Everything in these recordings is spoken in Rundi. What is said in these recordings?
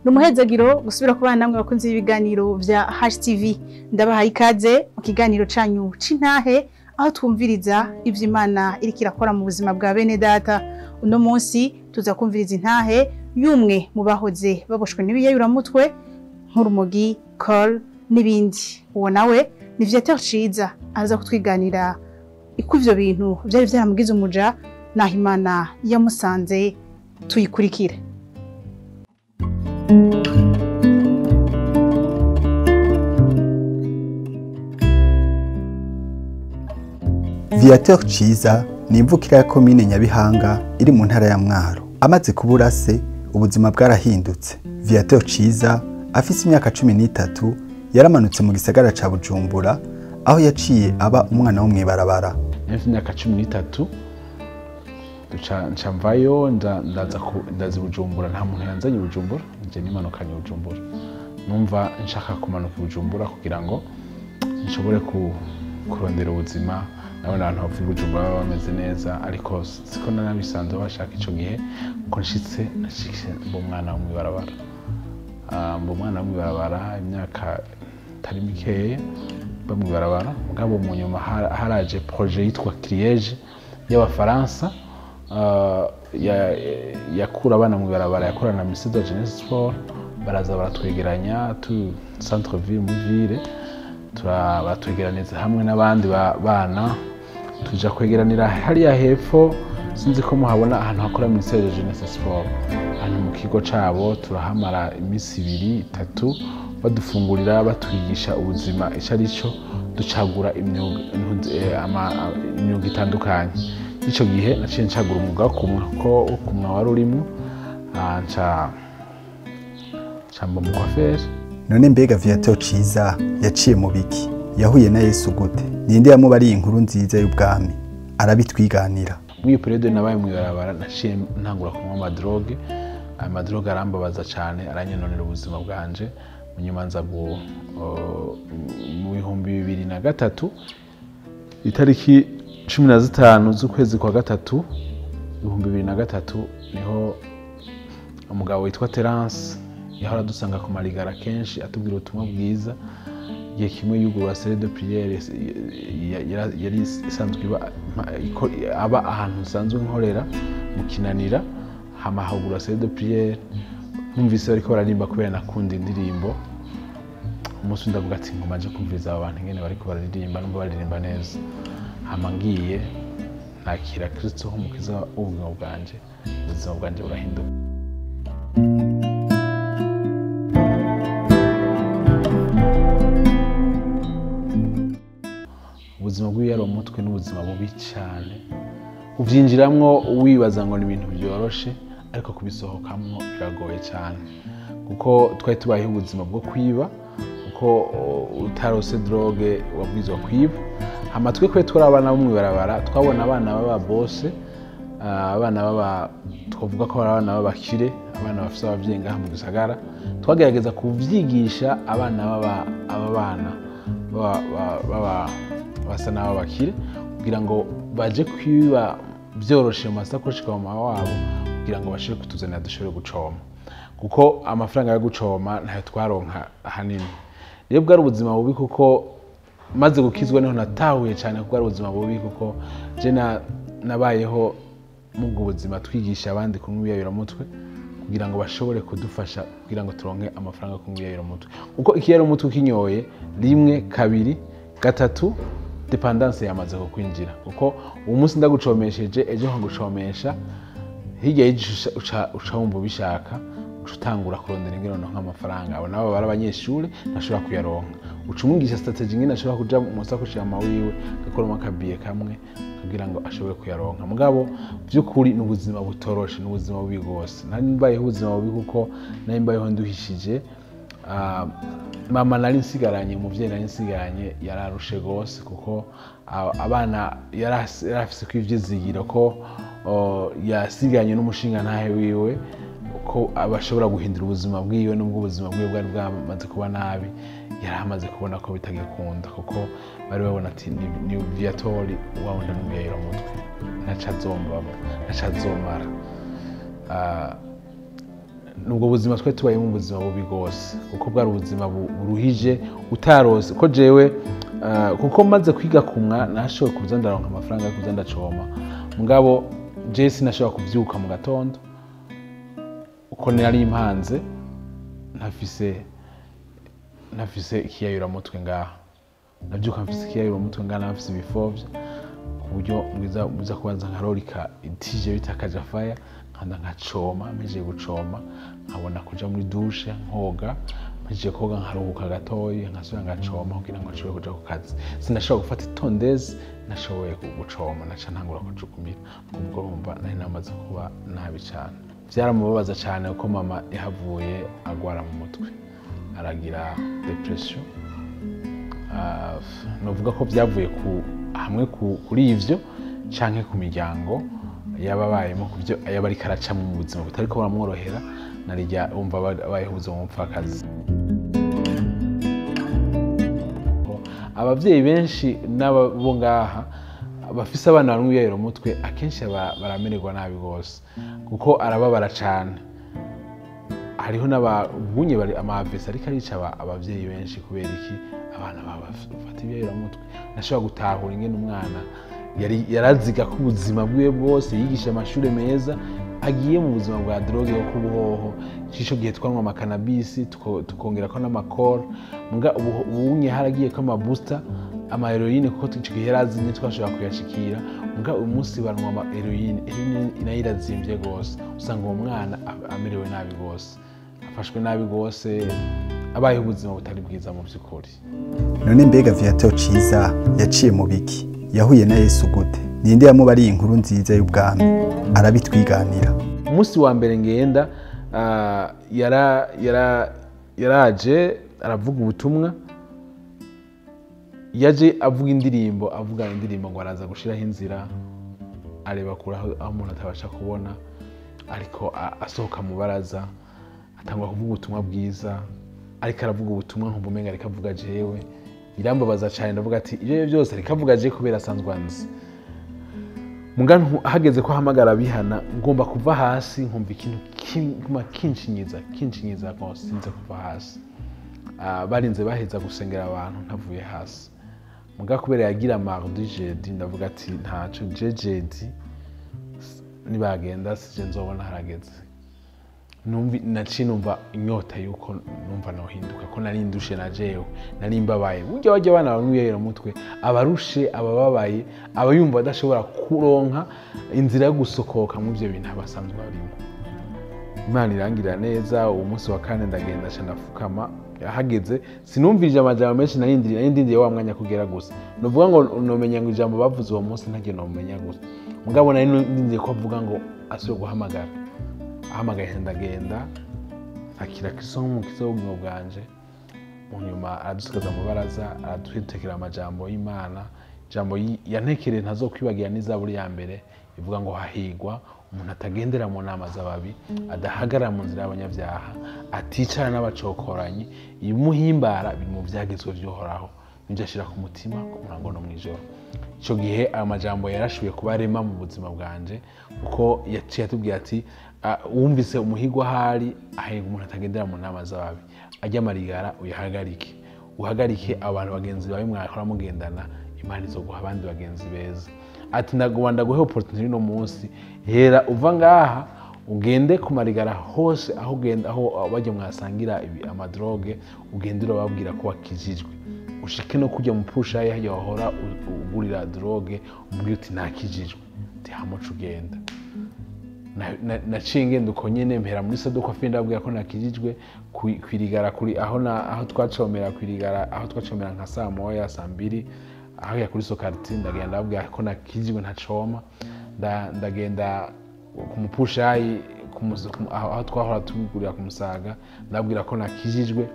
Ni umuhezagiro gusubira kubana namwe bakunzi b'ibiganiro vya HTV. Ndabahaye ikaze mu kiganiro canyu c'intahe, aho twumviriza ivyo Imana iriko irakora mu buzima bwa bene data. Uno munsi tuza kumviriza intahe y'umwe mu bahoze baboshwe n'ibiyayuramutwe nk'urumogi, colle n'ibindi. Uwo nawe ni Viateur Ciza, aza kutwiganira iko ivyo bintu vyari vyaramugize umuja naho Imana yamusanze. Tuyikurikire. Viateur Ciza ni imvukira ya komine Nyabihanga iri mu ntara ya Mwaro. Amaze kubura se, ubuzima bwarahindutse. Viateur Ciza afise imyaka 13 yaramanutse mu gisagara ca Bujumbura, aho yaciye aba umwana wo mw'ibarabara. Nafite imyaka 13 duca nca mvayo ndaza ndaza i Bujumbura. Nta muntu yanzanye i Bujumbura, nje nimanukanye i Bujumbura. Numva nshaka kumanuka i Bujumbura kugira ngo nshobore kurondera ubuzima. Nabona abantu bavuye i Bujumbura baba bameze neza, ariko siko nanabisanzwe bashaka ico gihe. Ko nshitse, nashitse mba umwana wo mw'ibarabara. Mba umwana wo mw'ibarabara imyaka itari mikeya mba mw'ibarabara. Mugabo mu nyuma haraje projet yitwa CRIEJ y'Abafaransa, yakura abana mw'ibarabara, yakorana na Ministère de la Jeunesse Sport. Baraza baratwegeranya tu centre ville, muri ville, baratwegeraniza hamwe n'abandi bana, tuja kwegeranira hariya hepfo. Sinzi ko muhabona ahantu hakora Ministère de Jeunesse Sport, ahantu mu kigo cabo. Turahamara iminsi 2, 3, badufungurira, batwigisha ubuzima ico ari cyo, ducagura imyuga itandukanye. Ico gihe naciye ncagura umwuga wo kumwa, ko wo kumwa wari urimwo. Nca mba umukwaferi. None mbega Viateur Ciza yaciye mu biki? Yahuye na Yesu gute? Ninde yamubariye inkuru nziza y'ubwami? Arabitwiganira. Muri iyo période nabaye mw'ibarabara, naciye ntangura kunywa amadrogue. Ayo madrogue arambabaza cane, aranyononera ubuzima bwanje. Mu nyuma nza mu 2003, itariki 15 z'ukwezi kwa gatatu 2003, niho umugabo witwa Terence yahora adusanga ku marigara kenshi atubwira ubutumwa bwiza. Igihe kimwe yugurura salle de prière yari isanzwe aba ahantu nsanzwe nkorera mu Kinanira. Hama hagura salle de prière, numvise bariko baririmba. Kubera nakunda indirimbo, umunsi ndavuga ati ngoma nje kumviriza aba bantu ingene bariko bararirimba, numva baririmba neza. Hama ngiye nakira Kristo nk'umukiza w'ubuzima bwanje, ubuzima bwanje burahinduka. Ubuzima bw'ibiyayuramutwe n'ubuzima bubi cyane. Uvyinjiramwo wibaza ngo ni ibintu byoroshe, ariko kubisohokamwo biragoye cyane, kuko twari tubayeho ubuzima bwo kwiba, kuko utarose drogue wabwirizwa kwiba. Hama twe kwe turi abana bo mw'ibarabara, twabona abana b'aba boss, abana baba twavuga ko ari abana b'abakire, abana bafise abavyeyi ngaha mu gisagara. Twagerageza kuvyigisha abana baba aba bana baba basa n'ab'abakire kugira ngo baje kwiba vyoroshe mu masakoshi kwa mama wabo, kugira ngo bashobore kutuzanira dushobore gucoma, kuko amafaranga yo gucoma ntayo twaronka ahanini. Rero bwari ubuzima bubi, kuko maze gukizwa niho natahuye cyane kuko ari ubuzima bubi, kuko je nabayeho mubwo buzima, twigisha abandi kunywa ibiyayuramutwe kugira ngo bashobore kudufasha kugira ngo turonke amafaranga yo kunywa ibiyayuramutwe, kuko ikiyayuramutwe ukinyoye rimwe, kabiri, gatatu, dépendance yamaze kukwinjira. Kuko uwo munsi ndagucomesheje, ejo nkagucomesha, hirya y'ejo uca wumva ubishaka, uca utangura kurondera ingene uronka amafaranga. Abo nabo bari abanyeshure, ntashobora kuyaronka, uca umwigisha stratégie ingene ashobora kuja mu sakoshi ya mama wiwe agakuramo akabiye kamwe kugira ngo ashobore kuyaronka. Mugabo vy'ukuri ni ubuzima butoroshe, ni ubuzima bubi rwose. Nari mbayeho ubuzima bubi, kuko nari mbayeho nduhishije. Mama nari nsigaranye, umuvyeyi nari nsigaranye, yararushe rwose, kuko abana yarafise ko ivyizigiro ko yasigaranye n'umushingantahe wiwe, ko bashobora guhindura ubuzima bwiwe, nubwo ubuzima bwiwe bwari bwamaze kuba nabi. Yari amaze kubona ko bitagikunda, kuko bari babona ati ni Viatori wa wundi n'umuyayuramutwe, ntaco azombamo, ntaco azomara. Nubwo buzima twe tubayemo ubuzima bubi gose, kuko bwari ubuzima buruhije utarose ko jewe kuko maze kwiga kumwa nashoboye kuza ndaronka amafaranga yo kuza ndacoma, mugabo je sinashobora kuvyuka mu gatondo uko nari impanze, ntafise ikiyayuramutwe ngaha. Navyuka mfise ikiyayuramutwe ngaha, nafise ibifovya ku buryo bwiza kubanza nkarorika itije bita kajafaya, nkanda nkacoma, mpejeje gucoma nkabona kuja muri douche nkoga, mpejeje koga nkaruhuka gatoyi, nkasubira ngacoma kugira ngo nshobore kuja ku kazi. Sinashobora gufata itondezi, nashoboye gucoma naca ntangura kujukumira. Ubwo urumva nari namaze kuba nabi cane. Vyaramubabaza cane kuko mama yahavuye agwara mu mutwe, aragira depression. Novuga ko vyavuye hamwe kuri ivyo canke ku miryango yababayemo, ku byo yaba ariko aracamo mu buzima butariko buramworohera, narirya wumva abayeho ubuzima bw'umupfakazi. Abavyeyi benshi n'abo ngaha bafise abana banywa ibiyayuramutwe akenshi baramererwa nabi gose, kuko arababara cane. Hariho n'ababunye bari amavese ariko arica abavyeyi benshi kubera iki abana bafata ibiyayuramutwe. Nashobora gutahura ingene umwana yaraziga ko ubuzima bwiwe bwose yigisha amashure meza, agiye mu buzima bwa drogue yo kubuhoho. Ico gihe twanywa amakanabisi tukongerako n'amakoro, muga ubunye haragiye ko amabooster ama heroine, kuko ico gihe yarazinye twashobora kuyashikira. Muga uyu munsi banywa ama heroine, heroine nayo irazimvye gose, usanga uwo mwana amerewe nabi gose, afashwe nabi gose, abayeho ubuzima butari bwiza mu vy'ukuri. None mbega Viateur Ciza yaciye mu biki? Yahuye na Yesu gute? Ninde yamubariye inkuru nziza y'ubwami? Arabitwiganira. Umunsi wa mbere ngenda yaraje aravuga ubutumwa, yaje avuga indirimbo, ngo araza gushiraho inzira, areba kure aho umuntu atabasha kubona, ariko asohoka mu baraza atangwa kuvuga ubutumwa bwiza, ariko aravuga ubutumwa nkumva umenga ariko avuga jewe. Birambabaza cyane, ndavuga ati ibyo byose ariko avuga je kubera asanzwe anzi. Muga hageze ko ahamagara bihana, ngomba kuva hasi nkumva ikintu kiguma kinshinyiza rwose, sinze kuva hasi. Barinze baheza gusengera abantu ntavuye hasi. Muga kubera yagira mardi jeudi, ndavuga ati ntaco je jeudi nibagenda sije nzobona harageze. Naciye numva inyota yuko numva nohinduka, ko nari ndushe na jewe, nari mbabaye. Burya bajya abana banywa ibiyayuramutwe, abarushe, abababaye, abayumva badashobora kuronka inzira yo gusokoka mu byo bintu abasanzwe barimo. Imana irangirira neza. Uwo munsi wa kane ndagenda nca ndafukama, hageze sinumvirije amajambo menshi, nari ndindiriye wa mwanya kugera gusa. Novuga ngo nomenya ngo ijambo bavuze uwo munsi ntagiye nomenya gusa, mugabo nari ndindiriye ko avuga ngo asubire guhamagara. Ahamagaye ndagenda akira Kristo nk'umukiza w'ubugingo bwanje. Mu nyuma aradusigaza mu baraza, aradutekera amajambo y'Imana, ijambo yantekereye ntazokwibagira n'izaburi ya mbere ivuga ngo hahigwa umuntu atagendera mu nama z'ababi, adahagarara mu nzira y'abanyabyaha, aticara n'abacokoranyi, imuhimbara biri mu vyagezwe vy'Uhoraho, nivyo ashira ku mutima ku murango no mw'ijoro. Ico gihe ayo majambo yarashoboye kuba arema mu buzima bwanje, kuko yaciye atubwira ati wumvise umuhigo ahari, ahega umuntu atagendera mu nama z'ababi, ajya amarigara uyahagarike, uhagarike abantu bagenzi bawe mwahora mugendana, Imana izoguha abandi bagenzi beza. Ati ndaguha ndaguhe opportunity no munsi, hera uva ngaha ugende ku marigara hose aho ugenda, aho bajya mwasangira amadroge, ugende urababwira ko wakijijwe, ushike no kujya mu pusha yaho wahora ugurira droge, umubwire uti nakijijwe, uti hamuca ugenda. Naciye ngenda uko nyene, mpera muri saduka fi ndabwira ko nakijijwe kwirigara kuri aho na aho twacomera kwirigara, aho twacomera nka saa moya saa mbiri aho ya kuri Sokarti, ndagenda ndabwira ko nakijijwe ntacoma. Ndagenda ku mupushayi aho twahora tugurira ku Musaga, ndabwira ko nakijijwe,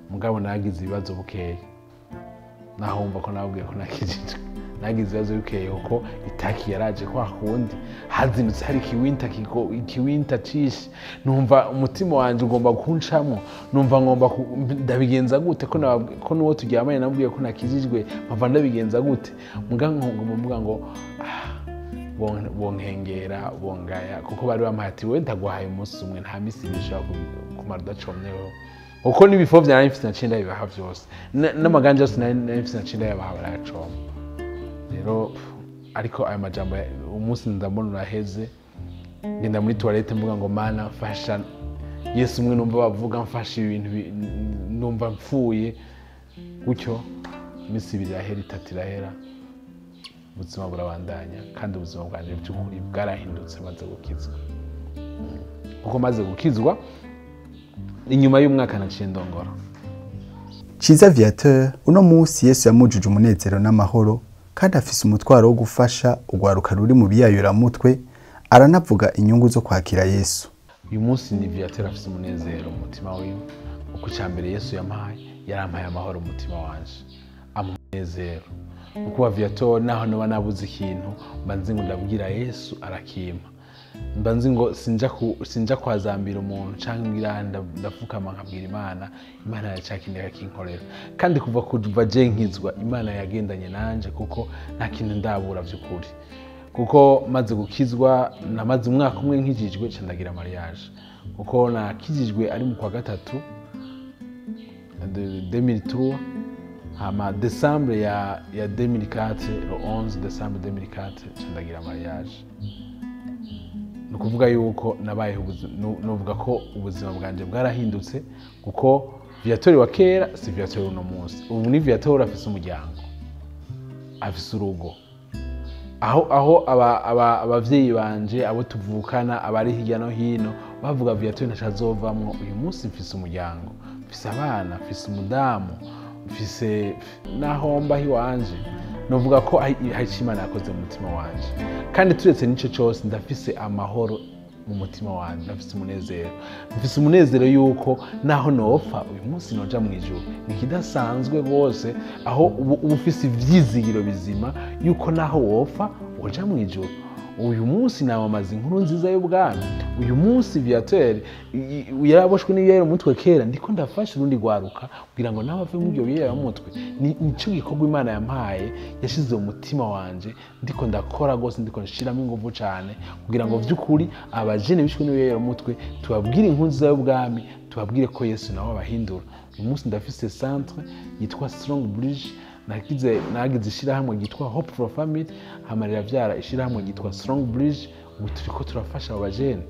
mugabo nagize ibibazo bukeye. Naho wumva ko nababwiye ko nakijijwe, nagize ibibazo bukeye kuko itaki yaraje kwa kundi hazindutse hari ikiwinta cishe, numva umutima wanje ugomba kuncamo, numva ngomba ndabigenza gute ko nuwo turyamanye nabwiye ko nakijijwe, mpava ndabigenza gute? Muga ngomba mvuga ngo Bonkengera bongaya kuko bari bampaye ati we ndaguhaye umunsi umwe, nta misi ibiri ushobora kumara udacomyeho, kuko n'ibifo vya nari mfise naciye ndabibaha vyose, n'amaganja yose nari mfise naciye ndayabaha barayacoma. Rero ariko ayo majambo umunsi ndabona uraheze, ngenda muri toilette mvuga ngo Mana mfasha, Yesu umwe numva bavuga mfasha ibintu numva mpfuye gutyo. Iminsi ibiri irahera, itatu irahera, ubuzima burabandanya, kandi ubuzima bwanje by'ukuri bwarahindutse maze gukizwa. Kuko maze gukizwa inyuma y'umwaka naciye ndongora. Ciza Viateur uno munsi Yesu yamujuje umunezero n'amahoro, kandi afise umutwaro wo gufasha urwaruka ruri mu biyayuramutwe. Aranavuga inyungu zo kwakira Yesu. Uyu munsi ni Viateur afise umunezero mu mutima wiwe, kuko icya mbere Yesu yampaye, yarampaye amahoro mu mutima wanje, amunezero. Kuko Viateur naho noba nabuze ikintu, mba nzi ngo ndabwira Yesu arakimpa, mba nzi ngo sinja kwazambira umuntu canke ngira ndapfukama nkabwira Imana, Imana yacakindi akakinkorera. Kandi kuva je nkizwa, Imana yagendanye nanje, kuko nta kintu ndabura vy'ukuri. Kuko maze gukizwa, namaze umwaka umwe nkijijwe ca ndagira mariage, kuko nakijijwe ari mu kwa gatatu 2003, hama décembre ya 2004, le 11 décembre 2004 ca ndagira mariage. Ni ukuvuga yuko nabayeho novuga ko ubuzima bwanje bwarahindutse, kuko Viateur wa kera si Viateur uno munsi. Ubu ni Viateur afise umuryango, afise urugo, aho abavyeyi banje, abo tuvukana, abari hirya no hino bavuga Viateur ntacazovamwo. Uyu munsi mfise umuryango, mfise abana, mfise umudamu, mfise naho mba iwanje. Novuga ko hari ico Imana yakoze mu mutima wanje, kandi turetse n'ico cose ndafise amahoro mu mutima wanje, ndafise umunezero, mfise umunezero yuko naho nopfa uyu munsi noja mu ijuru. Ni ikidasanzwe rwose aho uba ufise ivyizigiro bizima yuko naho wopfa woja mu ijuru. Uyu munsi namamaza inkuru nziza y'ubwami. Uyu munsi Viateur yaraboshwe n'ibiyayura mutwe kera, ndiko ndafasha urundi rwaruka kugira ngo nawe ave muri ibyo biyayura mutwe. Nico gikorwa Imana yampaye, yashize mu mutima wanje, ndiko ndakora rwose, ndiko nshiramo inguvu cane kugira ngo vy'ukuri abajene bishwe n'ibiyayura mutwe tubabwire inkuru nziza y'ubwami, tubabwire ko Yesu nawe abahindura. Uyu munsi ndafise centre yitwa Strong Bridge, nagize ishirahamwe ryitwa Hope for Family, hama riravyara ishirahamwe ryitwa Strong Bridge. Ubu turiko turafasha abo bajene.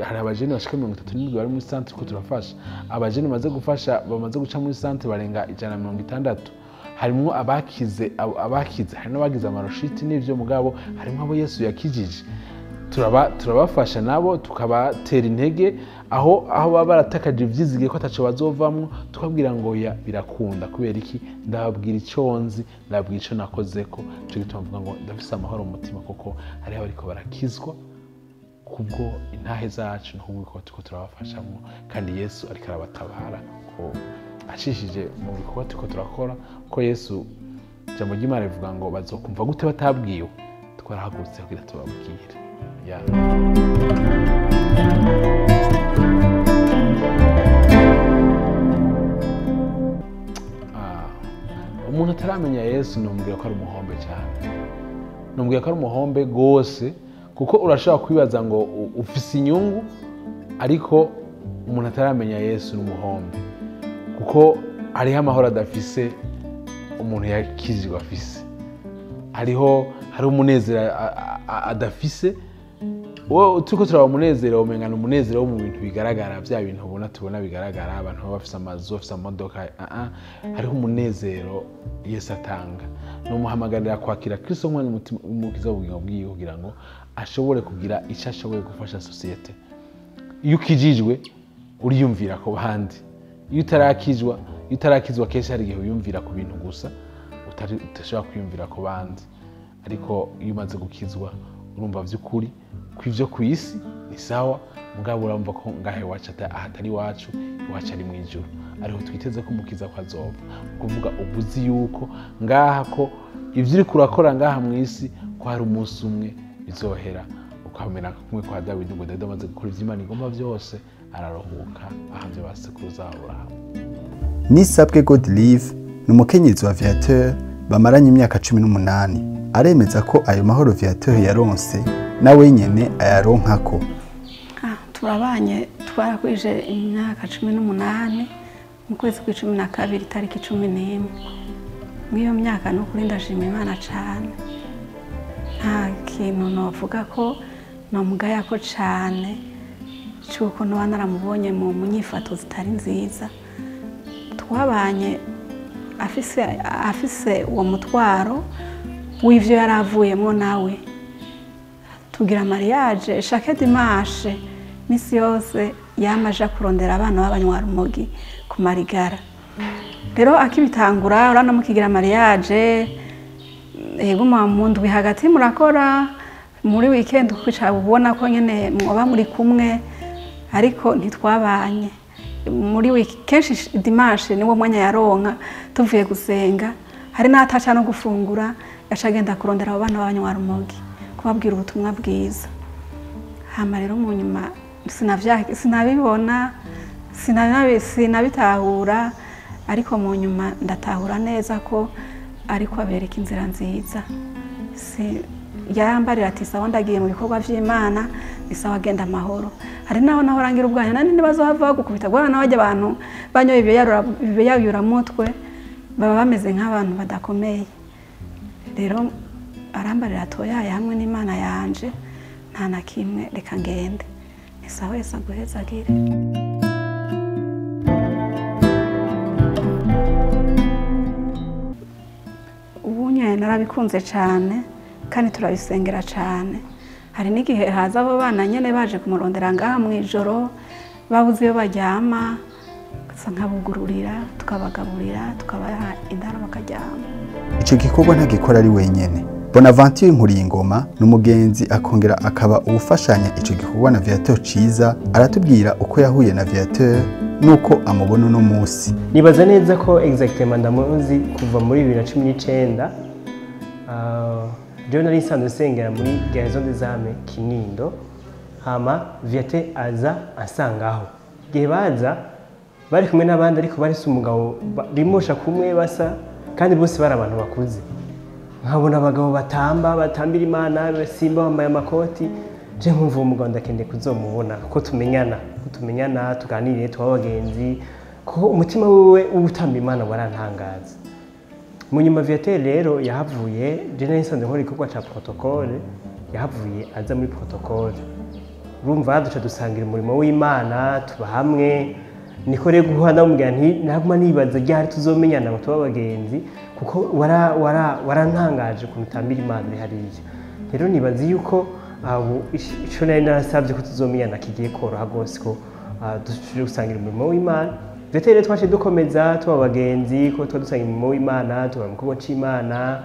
Hari abajene bashika 37 bari muri centre turiko turafasha. Abajene bamaze gufasha, bamaze guca muri centre barenga 160. Harimwo abakize, hari n'abagize amaroshiti n'ivyo, mugabo harimwo abo Yesu yakijije. Turabafasha nabo, tukabatera intege aho baba baratakaje ivyizigiro ko ataco bazovamwo, tukabwira ngo ya birakunda. Kubera iki? Ndababwira ico nzi, ndababwira ico nakozeko. Ico gituma mvuga ngo ndafise amahoro mu mutima, kuko hariho abariko barakizwa kubwo intahe zacu, no kubwo turiko turabafashamwo, kandi Yesu ariko arabatabara ko acishije mu bikorwa turiko turakora. Ko Yesu, ijambo ry'Imana rivuga ngo bazokumva gute batabwiwe? Twarahagurutse kugira tubabwire. Yeah. Umuntu ataramenya Yesu nomubwira ko ari umuhombe cyane, nomubwira ko ari umuhombe gose, kuko urashobora kwibaza ngo ufise inyungu, ariko umuntu ataramenya Yesu ni umuhombe, kuko hariho amahoro adafise umuntu yakijijwe afise, hariho umunezero adafise. Wowe turiko turaba umunezero, umenga ni umunezero wo mu bintu bigaragara, vya bintu ubona tubona bigaragara, abantu baba bafise amazu, bafise amamodoka. Hariho umunezero Yesu atanga. Numuhamagarira kwakira Kristo nk'umwami umukiza w'ubugingo bwiwe, kugira ngo ashobore kugira ico ashoboye gufasha sosiyete. Iyo ukijijwe uriyumvira ku bandi, iyo utarakizwa kenshi hari igihe wiyumvira ku bintu gusa, udashobora kwiyumvira ku bandi. Ariko iyo umaze gukizwa urumva vy'ukuri ko ivyo kw'isi ni sawa, mugabo urumva ko ngahe iwacu ahatari iwacu, iwacu ari mw'ijuru, ariho twiteze ko umukiza ko azova. Kuvuga ubuzi yuko ngaha ko ivyo uriko urakora ngaha mw'isi ko hari umunsi umwe bizohera, ukamera kumwe kwa Dawidi, ngo Dawidi amaze gukora ivyo Imana igomba vyose araruhuka ahamvye ba sekuruza Aburahamu. Nisabwe Godelive ni umukenyezi wa Viateur, bamaranye imyaka 18 aremeza ko ayo mahoro Viateur yaronse na wenyene ayaronkako. Turabanye twarakwije imyaka 18 mu kwezi kwa 12 tariki 11. Mw'iyo myaka nukuri ndashima Imana cane. Nta kintu novuga ko nomugaya ko cane cuko noba naramubonye mu nyifato zitari nziza. Twabanye afise uwo mutwaro w'ivyo yaravuyemo nawe. Tugira mariage chaque dimanche misi yose yamaja kurondera abana b'abanywarumogi ku marigara. Rero akibitangura urana mukigira mariage yego mu ndwi hagati murakora muri weekend kwicara ubona ko nyene mwoba muri kumwe, ariko ntitwabanye muri week kenshi dimanche niwo mwanya yaronka tuvuye gusenga, hari n'ataca no gufungura yacagenda kurondera abo bana b'abanywarumogi kubabwira ubutumwa bwiza. Hama rero mu nyuma sinabibona sinabitahura, ariko mu nyuma ndatahura neza ko ariko abereka inzira nziza. Yarambarira ati sawa ndagiye mu bikorwa vy'Imana, ni sawa genda amahoro. Hari naho nahorangira ubwanya nani nibazohava gukubita gwana naho ajya abantu banyoye ibyo mutwe baba bameze nk'abantu badakomeye. Rero arambarira atoyaye hamwe n'Imana yanje nta na kimwe, reka ngende. Ni sawa Yesu aguhezagire. Ubunye narabikunze cyane kandi turabisengera cyane. Hari n'igihe haza abo bana nyene baje kumurondera ngaha mu ijoro babuze iyo baryama, nkabugururira tukabagaburira tukabaha indaro bakaryama. Ico gikorwa ntagikora ari wenyene. Bonaventure Nkuriyingoma n'umugenzi akongera akaba uwufashanya ico gikorwa na Viateur Ciza, aratubwira uko yahuye na Viateur nuko amubona uno munsi. Nibaza neza ko exactement ndamuzi kuva muri 2019. Jewe nari nsanzwe nsengera muri Garison des Âmes Kinindo, hama Viateur aza ansangaho. Igihe baza bari kumwe n'abandi ariko bari umugabo rimosha kumwe basa kandi bose bari abantu bakuze. Nkabona abagabo batamba batambira Imana basimba bambaye amakoti, je nkumva umugabo ndakende kuzomubona ko tumenyana tuganiriye tuba abagenzi, kuko umutima wiwe w'utamba Imana warantangaza. Mu nyuma Viateur rero yahavuye, je nari nsanzwe nkora igikorwa ca protocole, yahavuye aza muri protocole. Urumva duca dusangira umurimo w'Imana tuba hamwe. Niko rero guhana ndamubwira nti naguma nibaza ryari tuzomenyana ngo tuba abagenzi, kuko warantangaje ukuntu utambira Imana uri hariya. Rero nibaza yuko abo ico nari narasavye ko tuzomenyana kigiye koroha gose ko dushobora gusangira umurimo w'Imana. Viateur rero twaciye dukomeza tuba abagenzi ko tuba dusangira umurimo w'Imana, tuba mu gikorwa c'Imana.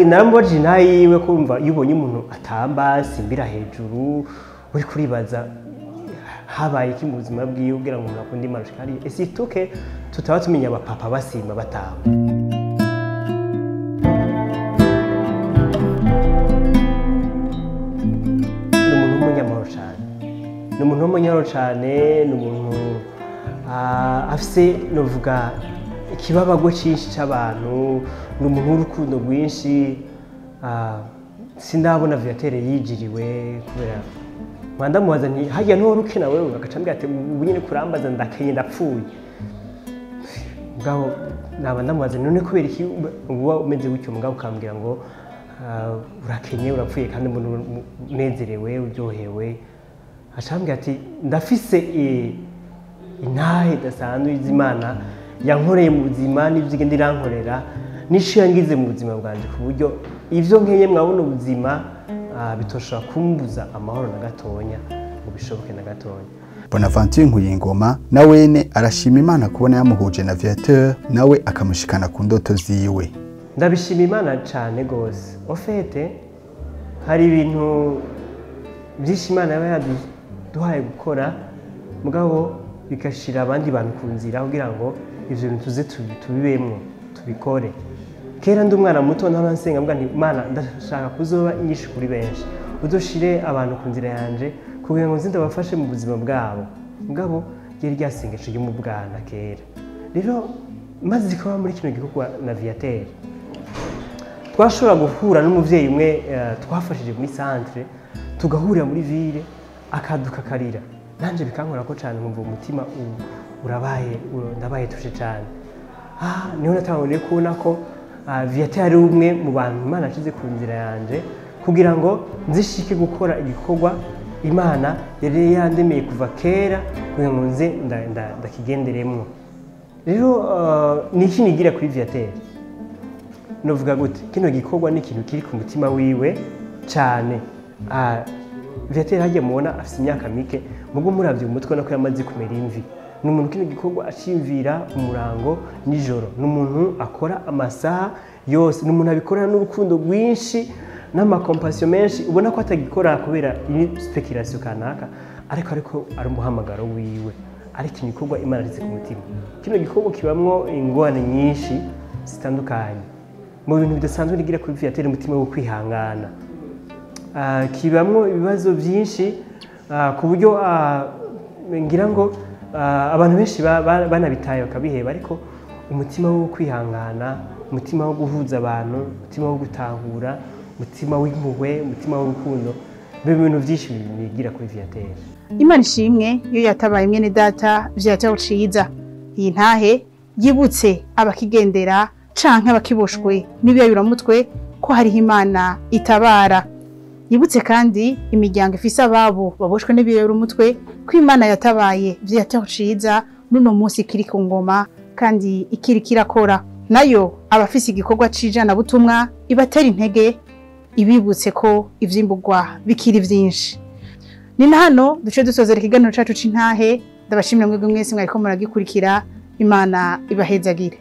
Naramubajije intahe yiwe kumva iyo ubonye umuntu atamba simbira hejuru uri kuribaza habaye iki mu buzima bwiwe kugira ngo umuntu akunde Imana ashike hariya. Ese tuke tutaba tumenya abapapa basimba batamba. Ni umuntu w'umunyamahoro cane, ni umuntu w'umunyamahoro cane, ni umuntu afise novuga ikibabagwe cinshi c'abantu, ni umuntu w'urukundo rwinshi. Sindabona Viateur yijiriwe kubera mwandamubaza nti harya ntuhora ukena wewe, agaca ambwira ati ubu nyene kurambaza ndakenye ndapfuye. Mugabo naba ndamubaza none kubera iki uba umeze gutyo, mugabo ukambwira ngo urakenye urapfuye kandi mbona unezerewe uryohewe. Aca ambwira ati ndafise intahe idasanzwe y'Imana yankoreye mu buzima n'ivyo igenda irankorera n'ico yangize mu buzima bwanje, ku buryo ivyo nkenye mwabona ubuzima bitoshobora kumbuza amahoro na gatonya ngo bishoboke na gatonya. Bonaventure Nkuriyingoma na wene arashima Imana kubona yamuhuje na Viateur nawe akamushikana ku ndoto ziwe. Ndabishima Imana cane gose. Au fait hari ibintu byinshi Imana yaba yaduhaye gukora mugabo bigashira abandi bantu ku nzira kugira ngo ivyo bintu tuze tubibemwo tubikore. Kera ndi umwana muto ntahora nsenga mvuga nti Imana ndashaka kuzoba inyishu kuri benshi, uzoshire abantu ku nzira yanje kugira ngo nze ndabafashe mu buzima bwabo. Mugabo ryari ryasengesho ryo mu bwana kera. Rero Maze kuba muri kino gikorwa na Viateur, twashobora guhura n'umuvyeyi umwe twafashije muri centre, tugahurira muri ville, akaduka akarira, nanje bikankora ko cyane, nkumva umutima urabaye ndabaye touché cyane. Niho natanguye kubona ko Viateur ari umwe mu bantu Imana yashize ku nzira yanje kugira ngo nzishike gukora igikorwa Imana yari yandemeye kuva kera, kugira ngo nze ndakigenderemwo. Rero ni iki nigira kuri Viateur? Novuga gute? Kino gikorwa ni ikintu kiri ku mutima wiwe cyane. Viateur hagiye mubona afite imyaka mike, mugo muravye mu mutwe nako yamaze kumera imvi. Ni umuntu kino gikorwa aciyumvira umurango nijoro, ni umuntu akora amasaha yose, ni umuntu abikorana n'urukundo rwinshi n'ama compassion menshi, ubona ko atagikora kubera spéculation kanaka, ariko ari umuhamagaro wiwe, ariko igikorwa Imana yashyize ku mutima. Kino gikorwa kibamwo ingorane nyinshi zitandukanye. Mu bintu bidasanzwe nigira kuri Viateur, umutima wo kwihangana. Kibamwo ibibazo byinshi ku buryo ngira ngo abantu benshi banabitaye bakabiheba, ariko umutima wo kwihangana, umutima wo guhuza abantu, umutima wo gutahura, umutima w'impuhwe, umutima w'urukundo, ibintu byinshi bigira kuri Viateur. Imana ishimwe iyo yatabaye mwene data Viateur Ciza. Iyi ntahe yibutse abakigendera canke abakiboshwe n'ibiyayuramutwe ko hariho Imana itabara. Yibutse kandi imiryango ifise ababo baboshwe n'ibiyayuramutwe ko Imana yatabaye Viateur Ciza n'uno munsi ikiri ku ngoma kandi ikiri kirakora. Nayo abafise igikorwa cijana butumwa ibatera intege, ibibutse ko ivyimburwa bikiri vyinshi. Ni na hano duce dusozera ikiganiro cacu c'intahe. Ndabashimira mwebwe mwese mwariko muragikurikira. Imana ibahezagire.